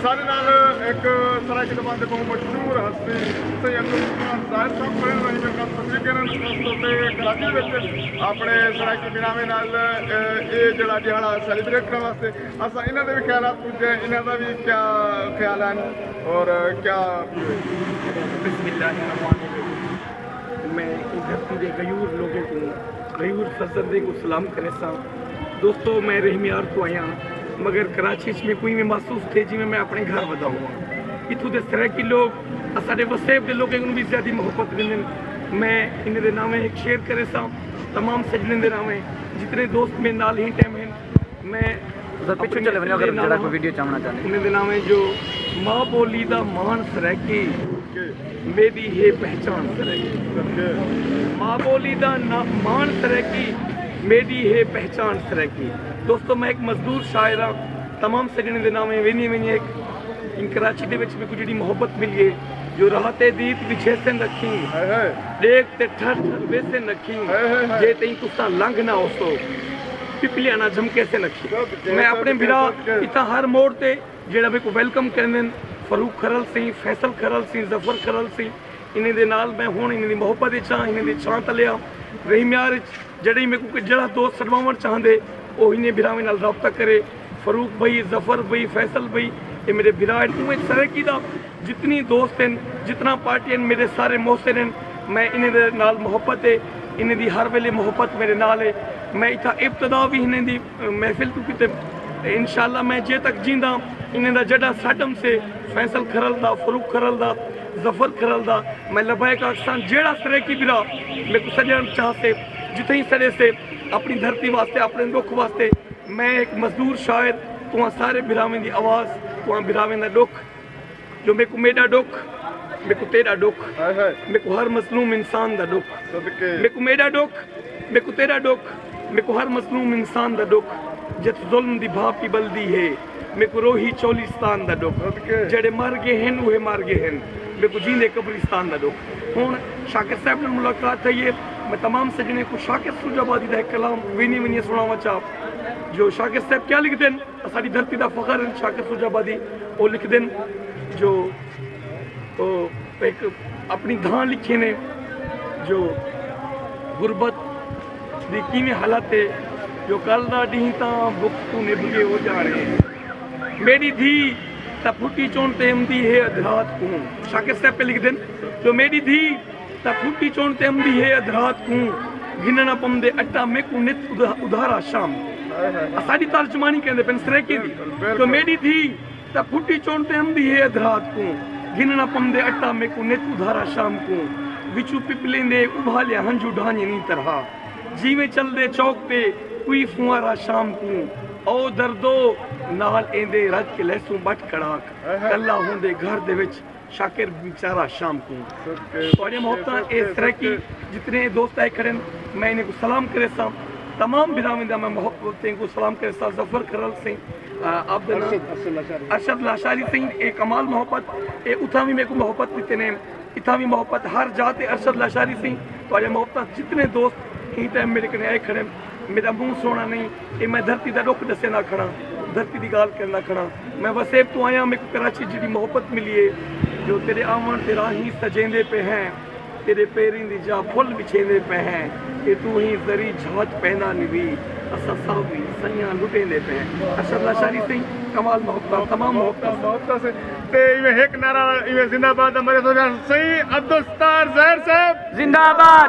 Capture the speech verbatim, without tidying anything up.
ساݙے نال ہک سرائیکی زبان دے ٻہوں مشہور ہستی سئیں عبدالرحمان ظاہر صاحب کھڑے ہن، میرے نال تقریر کرن، خاص طور تے کراچی وچ اپݨے سرائیکی بھراویں نال، اے، اے جیڑھا ݙیہاڑا سیلیبریٹ کرݨ واسطے۔ اساں انہاں دے وی خیالات پُچھدے ہیں، انہاں دا وی کیا خیال ہن اور کیا ویو ہے۔ بسم اللہ الرحمن الرحیم۔ میں ایں دھرتی دے غیور لوگوں کو، غیور فرزندیں کو سلام کریساں۔ دوستو، میں رحیم یار تو آیاں، مگر کراچی اچ میکوں ایویں محسوس تھے جیویں میں اپݨے گھر ودا ہواں۔ اتھوں دے سرائیکی لوگ اساݙے وسیب دے لوگوں کوں وی زیادہ محبت ݙیندن۔ میں انہیں دے ناویں ہک شعر کریساں، تمام سڄݨیں دے ناویں، جتنے دوست میرے نال ہی ٹائم ہیں۔ میں ذرا پچھوں اپݨی چلے ونڄو اگر جیڑھا کوئی ویڈیو چاوݨا چاہندے۔ انہیں دے ناویں جو ماں ٻولی دا ماݨ سرائیکی، میݙی ہے پہچاݨ سرائیکی۔ ماں ٻولی دا نا-، ماݨ سرائیکی، میݙی ہے پہچاݨ سرائیکی۔ دوستو، میں ہک مزدور شاعر ہاں، تمام سڄݨیں دے ناویں ویندی ویندی ہک ایں کراچی دے وچ میکوں جیڑھی محبت ملی ہے، جو راہ تے دید وچھیسن اکھیں، ہائے ہائے۔ ݙیکھ تے ٹھر ٹھر ویسن اکھیں، ہائے ہائے ہائے۔ جے تئیں تساں لنگھ نہ ہوسو، پپلیاں نہ جھمکیسن اکھیں۔ صدقے، میں اپݨے صدقے، بھرا صدقے۔ اتھاں ہر موڑ تے جیڑھا میکوں ویلکم کریندن، فاروق کھرل سئیں، فیصل کھرل سئیں، ظفر کھرل سئیں، انہیں دے نال میں ہݨ انہیں دی محبت اچ ہاں، انہیں دی چھاں تلے ہاں۔ رحیم یار اچ جݙیں میکوں کوئی جیڑھا دوست سݙواوݨ چاہندے، او انہیں بھراویں نال رابطہ کرے۔ فاروق بھائی، ظفر بھائی، فیصل بھائی، اے میݙے بھرا ہن۔ اونویں سرائیکی دا جتنی دوست ہن، جتنا پارٹی ہن، میݙے سارے محسن ہن۔ میں انہیں دے نال محبت ہے، انہیں دی ہر ویلے محبت میݙے نال ہے۔ میں اتھاں ابتدا وی انہیں دی محفل توں کیتے۔ انشاءاللہ میں جے تک جیندا، انہیں دا جݙاں سݙ امسے، فیصل کھرل دا، فاروق کھرل دا، ظفر کھرل دا، میں لبیک آکھساں۔ جیڑھا سرائیکی بھرا میکوں سݙݨ چاہسے، جتھائیں سݙیسے، اپݨی دھرتی واسطے، اپݨے ݙکھ واسطے، میں ہک مزدور شاعر، تہاں سارے بھراویں دی آواز، تہاں بھراویں دا ݙکھ، جو میکوں میݙا ݙکھ، میکوں تیݙا ݙکھ، ہائے ہائے۔ میکوں ہر مظلوم انسان دا ݙکھ۔ صدقے۔ میکوں میݙا ݙکھ، میکوں تیݙا ݙکھ، میکوں ہر مظلوم انسان دا ݙکھ، جت ظلم دی بھاپی ٻلدی ہے، میکوں روہی چولستان دا ݙکھ۔ صدقے۔ جیڑھے مر ڳئے ہن، اوہے مر ڳئے ہن، میکوں جیندے قبرستان دا ݙکھ۔ ہݨ شاکر صاحب نال ملاقات تھئی ہے، میں تمام سڄݨیں کوں شاکر سوجھ آبادی دا ہک کلام ویندی ویندی سݨاواں چا، جو شاکر صاحب کیا لکھدن۔ اساݙی دھرتی دا فخر ہن شاکر سوجھ آبادی، او لکھدن جو او ہک اپݨی دھاں لکھے نے جو غربت دی کیویں حالت ہے، جو کل دا ݙینہہ تاں بکھ توں نبھ کے او ڄاݨے۔ میݙی دھی تاں پھٹی چݨ تے امدی ہے ادھ رات کوں۔ شاکر صاحب پئے لکھدن جو میݙی دھی تاں پھٹی چݨ تے امدی ہے ادھ رات کوں، گھنݨا پمدے اٹا میکوں نت ادھ-، ادھارا شام۔ اساݙی ترجمانی کریندے پن سرائیکی دی۔ بالکل، بالکل۔ جو میݙی دھی تاں پھٹی چݨ تے امدی ہے ادھ رات کوں، گھنݨا پمدے اٹا میکوں نت ادھارا شام کوں۔ وچوں پپلیں دے ابھالے ہنجو ڈھانڄے نی طرح، جیویں چلدے چوک تے کوئی فوارا شام کوں۔ او دردو، نال ایندے رڄ کے لیسوں ٻٹ کڑاک، کلھا ہوندے گھر دے وچ شاکر بیچارہ شام کوں۔ صدقے، تہاݙیاں محبتاں، اے صدقے، سرائیکی صدقے۔ جتنے دوست آئے کھڑے ہن، میں انہیں کوں سلام کریساں۔ تمام بھراویں دا میں محبتیں کوں سلام کریساں۔ ظفر کھرل سئیں، آ، آپ دا ناں؟ ارشد، ارشد لاشاری۔ ارشد لاشاری سئیں، اے کمال محبت، اے اتھاں وی میکوں محبت ݙتے نے، اتھاں وی محبت، ہر جاہ تے ارشد لاشاری سئیں۔ تہاݙیاں محبتاں، جتنے دوست ایں ٹائم میݙے کنے آئے کھڑے ہن، میݙا منہ سوہݨا نئیں، اے میں دھرتی دا ݙکھ ݙسیندا کھڑاں، دھرتی دی ڳالھ کریندا کھڑاں۔ میں وسیب توں آیاں، میکوں کراچی جیڑھی محبت ملی ہے، جو تیݙے آوݨ تے راہیں سجیندے پئے ہیں، تیݙے پیریں دی جاہ پھل وچھیندے پئے ہیں، اے توں ہی زری جھاج پیندا نوی، اساں ساوی سئیاں لٹیندے پئے ہیں۔ ارشد لاشاری سئیں، کمال محبتاں، تمام محبتاں۔ محبتاں سے۔ تے ایویں ہک نعرہ ایویں زندہ باد دا مرے تو سئیں عبدالستار ظاہر صاحب۔ زندہ باد۔